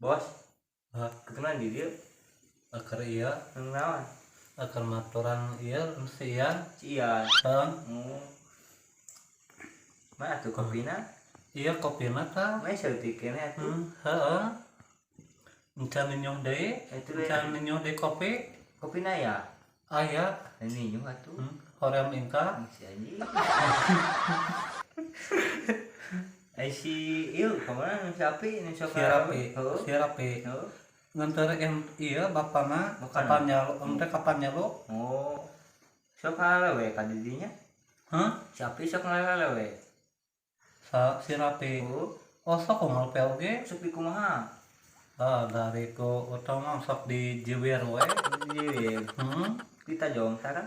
Bos, Hah? ketemuan di dia. Akar iya, Naon? Akar maturan iya, si Ian. Si Ian. Heeh. Oh. Mana tuh kopina? Iya kopina tah. Mana saeutik keneh atuh. Heeh. Encan ninyuh deui. Itu le. Encan ninyuh deui kopi. Kopina ya? Aya. Ini nyuh atuh. Hoream ingka. Si anjing. Ai si ieu kamana nu si Api, nu sok Si Rapi, Heuh. si Rapi. Heuh. Nganter yang iya bapana Bapana. kapan nyalu, ente kapan nyalu? Oh. Sok ngalewe ka di dinya. Hah? Si Api sok ngalewe. Sa si Rapi. Heuh. Oh sok kumaha oge? Sok di kumaha? Ah, dari ku utama sok di jiwir we. Jiwir. Hmm. Di tajong tara?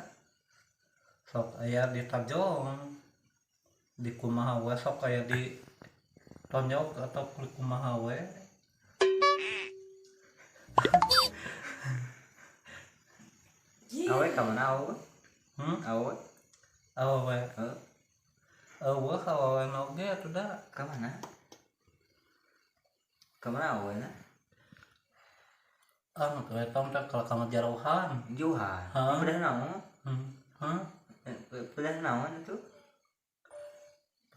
Sok aya di tajong. Di kumaha we sok aya di tonjok atau di kumaha we. Awe ka mana awe? Hmm? Awe. Awe. Heuh. Awe awe oge atuh da. Ka mana? Ka mana awe na? Ah, teh tong teh kalau kamu jauhan. Jauhan. Hah? Pedah naon? Hmm. Hah? Pedah naon itu?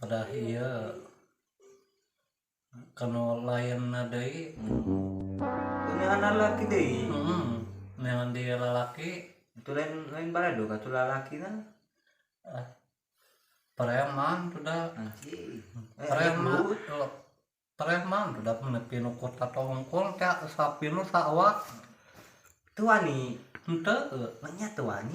Pedah ieu. Kanu lain deui. Ini anak laki deui. Heeh. Neangan dia lalaki. Itu lain lain balado ka tuh lalaki na. Ah. Preman tuh da. Anjing. Preman. Preman tuh da menepi nu kota tongkol teh sapi nu saawak. Tuh wani. Henteu. Nya tuh wani.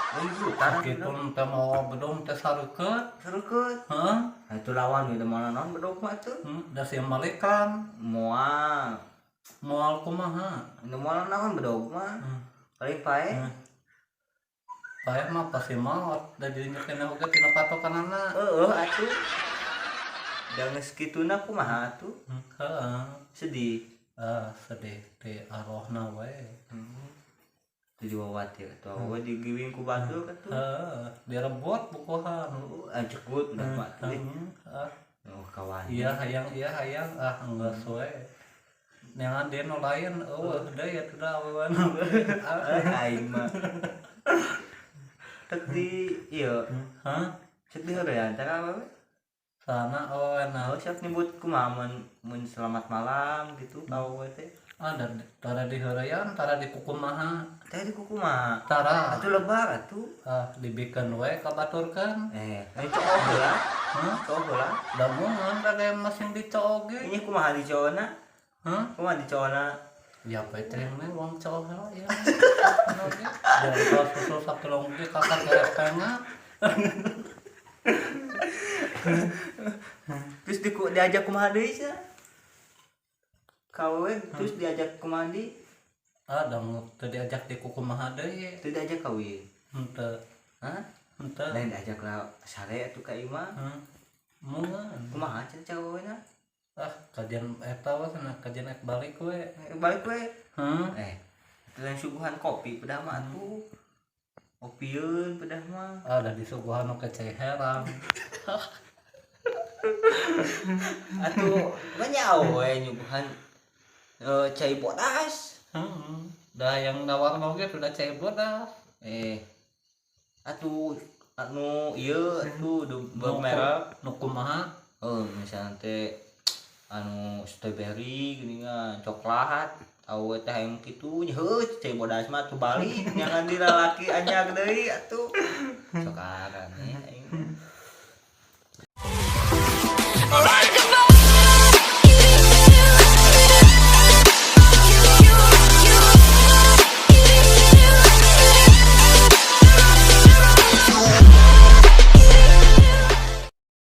Lain buta Kitu teh mau bedong teh sarukeut. Sarukeut. Heeh. Nah, itu lawan udah mau naon bedog mah tuh. Da sia malikan. Moal. Moal kumaha? Nu moal naon bedog mah. Paling pae. Pae mah pasti maot da dirinya keneh oge tina patokanana. Heeh atuh. Da geus kituna kumaha atuh? Heeh. Sedih. Ah, sedih teh arohna we. Jadi wawatir atuh awe digiwing ku batur atuh. Heeh, direbut bukuhan. Heeh, anjekut udah mah atuh. Ah. Oh, kawan. Iya hayang ah geus we. Neangan dia nu lain eueuh deui atuh da awewe. Aing mah. Tek di ieu. Hah? Cek di heureun antara awewe. Sana awewe na. Oh, siap nyebut kumaha mun selamat malam gitu ka awewe teh. Ah, tara di heureun, tara di kukumaha. Tara di kukumaha? Tara. Atuh lebar atuh. Ah, dibikeun we ka baturkeun. Eh, coog heula. Hah? Coog heula. Da moal da masing dicoog ge. Ini kumaha dicoona? Hah? Kumaha dicoona? Ya peteng we wong coog heula ya. Jangan susu sakilong ge kakak kerepengna. Terus diajak kumaha deui sia? Kawe terus diajak kumaha deui? Ah, da teu diajak di kukumaha deui. Teu diajak kawin. Henteu. Hah? Henteu. Lain diajak lah sare atuh ka imah. Moal. Kumaha cenah cawena? Ah, kajian eta we cenah kajian ek balik we. Balik we. Heeh. Itu lain suguhan kopi pedah mah atuh. Kopieun pedah mah. Ah, da disuguhan nu kecai herang. Atuh banyak we nyuguhan cai bodas. Heeh. Da yang nawar mah ge sudah cai bodas. Atuh anu ieu atuh bermerek nu kumaha? Heuh, misalnya teh anu strawberry geuningan, coklat, awe teh hayang kitu nya heuh cai bodas mah atuh balik nyangan di lalaki anyar deui atuh. Sok arane.